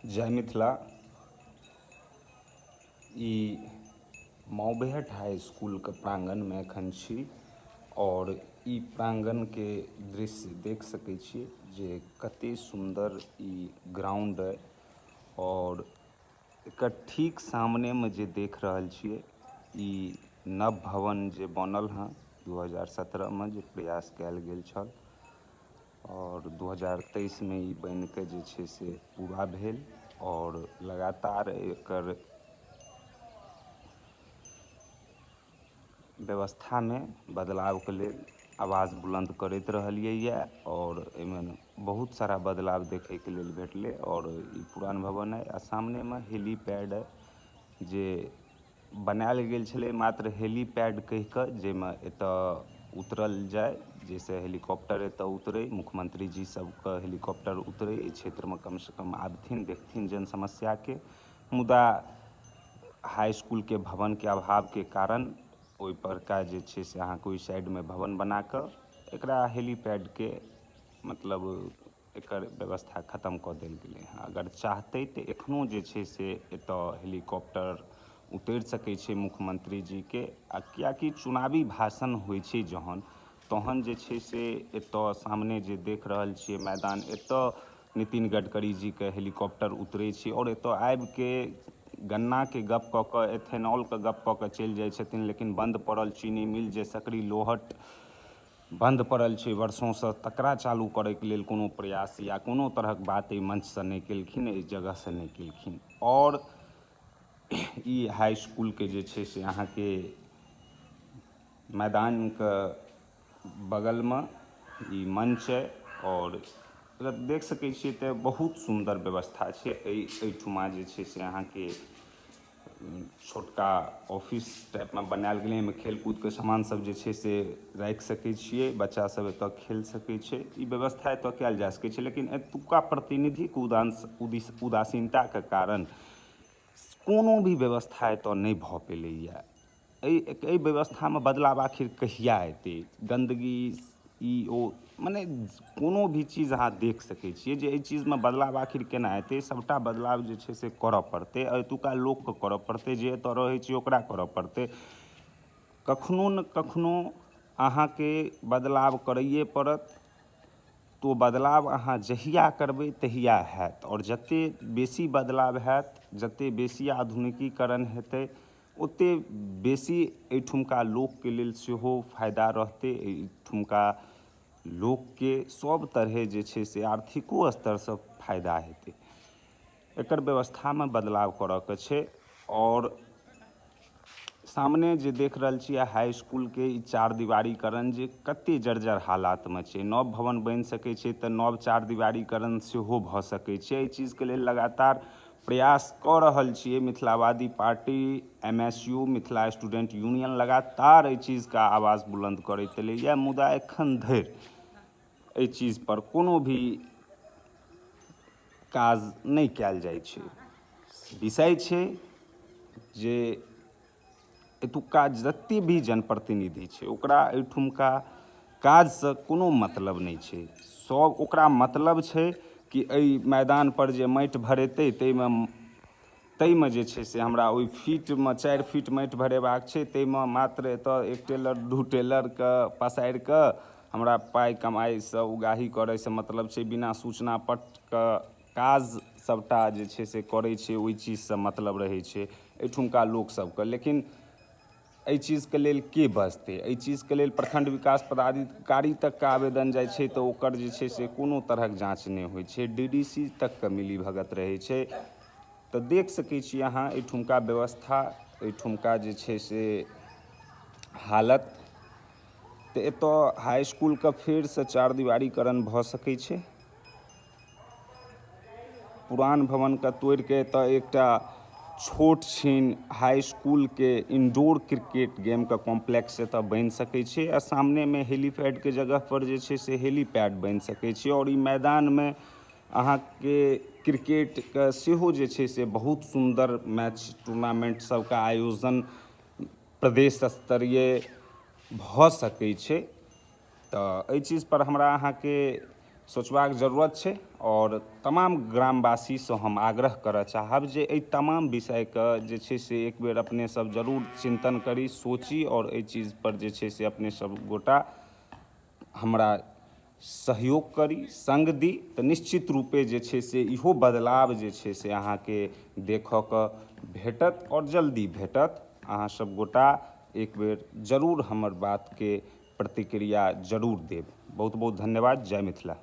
जय मिथिला। ई मऊबेहट हाई स्कूल के प्रांगण में एखन छी और ई प्रांगण के दृश्य देख सके छी जे कते सुंदर ई ग्राउंड है और एकर ठीक सामने में जे देख रहल छिए ई नव भवन जे बनल हन 2017 में जे प्रयास कयल गेल छल आओर 2023 मे ई बनिके जे छै से पूरा भेल आओर लगातार एकर व्यवस्थामे बदलावके लेल आवाज बुलन्द करैत रहलियै आओर एहिमे बहुत सारा बदलाव देखैके लेल भेटलै। आओर ई पुरान भवन अइ आ सामनेमे हेलीपैड अइ जे बनायल गेल छलै मात्र हेलीपैड कहि कऽ, जाहिमे एतऽ उतरल जाय, जाहिसँ हेलीकॉप्टर एतऽ उतरै, मुख्यमंत्री जी सबके हेलीकॉप्टर उतरै एहि क्षेत्रमे, कमसँ कम आबथिन देखथिन जन समस्याके। मुदा हाई इसकुलके भवनके अभावके कारण ओहि परका जे छै से अहाँके ओहि साइडमे भवन बना कऽ एकरा हेलीपैडके मतलब एकर व्यवस्था खतम कऽ देल गेलै हँ। अगर चाहतै तऽ एखनो जे छै से एतऽ हेलीकॉप्टर उतरि सकै छै मुख्यमंत्री जीके, आ किएकि चुनावी भाषण होइ छै जहन तहन जे छै से एतऽ सामने जे देख रहल छियै मैदान, एतऽ नितिन गडकरी जीके हेलीकॉप्टर उतरै छै आओर एतऽ आबिके गन्नाके गप कऽ कऽ एथेनॉलके गप कऽ कऽ चलि जाइ छथिन। लेकिन बन्द पड़ल चीनी मिल जे सकरी लोहट बन्द पड़ल छै वर्षोंसँ, तकरा चालू करैके लेल कोनो प्रयास या कोनो तरहक बात एहि मंचसँ नहि केलखिन, एहि जगहसँ नहि केलखिन। आओर ई हाई इसकुलके जे छै से अहाँके मैदानके बगलमे ई मंच अइ आओर अगर देख सकै छियै तऽ बहुत सुन्दर व्यवस्था छै। एहिठुमा जे छै से अहाँके छोटका ऑफिस टाइपमे बनायल गेलै, एहिमे खेलकूदके सामान सब जे छै से राखि सकै छियै, बच्चा सब एतऽ खेल सकै छै। ई व्यवस्था एतऽ कयल जा सकै छै, लेकिन एतुका प्रतिनिधिके उदासीनताके कारण कोनो भी व्यवस्था एतऽ नहि भऽ पेलैया। एहि व्यवस्थामे बदलाव आखिर कहिया एतै? गन्दगी ई ओ मने कोनो भी चीज अहाँ देख सकै छियै जे एहि चीजमे बदलाव आखिर केना एतै। सभटा बदलाव जे छै से करऽ पड़तै, एतुका लोकके करऽ पड़तै, जे एतऽ रहै छै ओकरा करऽ पड़तै। कखनो ने कखनो अहाँके बदलाव करैए पड़त। तऽ ओ बदलाव अहाँ जहिया करबै तहिया हैत, आओर जतेक बेसी बदलाव हैत, जतेक बेसी आधुनिकीकरण हेतै, ओतेक बेसी एहिठुमका लोकके लेल सेहो फायदा रहतै। एहिठुमका लोकके सब तरहे जे छै से आर्थिको स्तरसँ फायदा हेतै। एकर व्यवस्थामे बदलाव करऽके छै। आओर सामने जे देख रहल छियै हाई इसकुलके ई चार दीवारीकरण जे कते जर्जर हालातमे छै, नव भवन बनि सकै छै तऽ नव चार दीवारीकरण सेहो भऽ सकै छै। एहि चीजके लेल लगातार प्रयास कऽ रहल छियै। Mithilavadi party, M S U, Mithila student union लगातार एहि चीजके आवाज बुलन्द करैत एलैए, मुदा एखन धरि एहि चीजपर कोनो भी काज नहि कयल जाइ छै। विषय छै जे एतुक्का जते भी जनप्रतिनिधि छै ओकरा एहिठुमका काजसँ कोनो मतलब नहि छै। सब ओकरा मतलब छै कि एहि मैदानपर जे माटि भरेतै ताहिमे जे छै से हमरा ओहि फीटमे 4 फीट माटि भरेबाक छै, ताहिमे मात्र एतऽ 1 टेलर 2 टेलरके पसारि कऽ हमरा पाइ कमाइसँ उगाही करैसँ मतलब छै। बिना सूचना पत्रके काज सबटा जे छै से करै छै, ओहि चीजसँ मतलब रहै छै एहिठुमका लोकसबके। लेकिन एहि चीजके लेल के बजतै? एहि चीजके लेल प्रखण्ड विकास पदाधिकारी तकके आवेदन जाइ छै तऽ ओकर जे छै से कोनो तरहक जाँच नहि होइ छै। डी डी सी तकके मिली भगत रहै छै। तऽ देख सकै छी अहाँ एहिठुमका व्यवस्था, एहिठुमका जे छै से हालत। तऽ एतऽ हाई इसकुलके फेरसँ चार दीवारीकरण भऽ सकै छै। पुरान भवनके तोड़िके एतऽ एकटा छोट छिन हाई इसकुलके इनडोर क्रिकेट गेमके कॉम्प्लेक्स एतऽ बनि सकै छै, आ सामनेमे हेलीपैडके जगहपर जे छै से हेलीपैड बनि सकै छै। आओर ई मैदानमे अहाँके क्रिकेटके सेहो जे छै से बहुत सुन्दर मैच टूर्नामेंट सबके आयोजन प्रदेश स्तरीय भऽ सकै छै। तऽ एहि चीजपर हमरा अहाँके सोचबाक जरूरत छै आओर तमाम ग्रामवासीसँ हम आग्रह करऽ चाहब जे एहि तमाम विषयके जे छै से एक बेर अपने सब जरूर चिन्तन करी, सोची आओर एहि चीजपर जे छै से अपने सब गोटा हमरा सहयोग करी, सङ्ग दी, तऽ निश्चित रूपे जे छै से इहो बदलाव जे छै से अहाँके देखऽके भेटत आओर जल्दी भेटत। अहाँ सब गोटा एक बेर जरूर हमर बातके प्रतिक्रिया जरूर देब। बहुत बहुत धन्यवाद। जय मिथिला।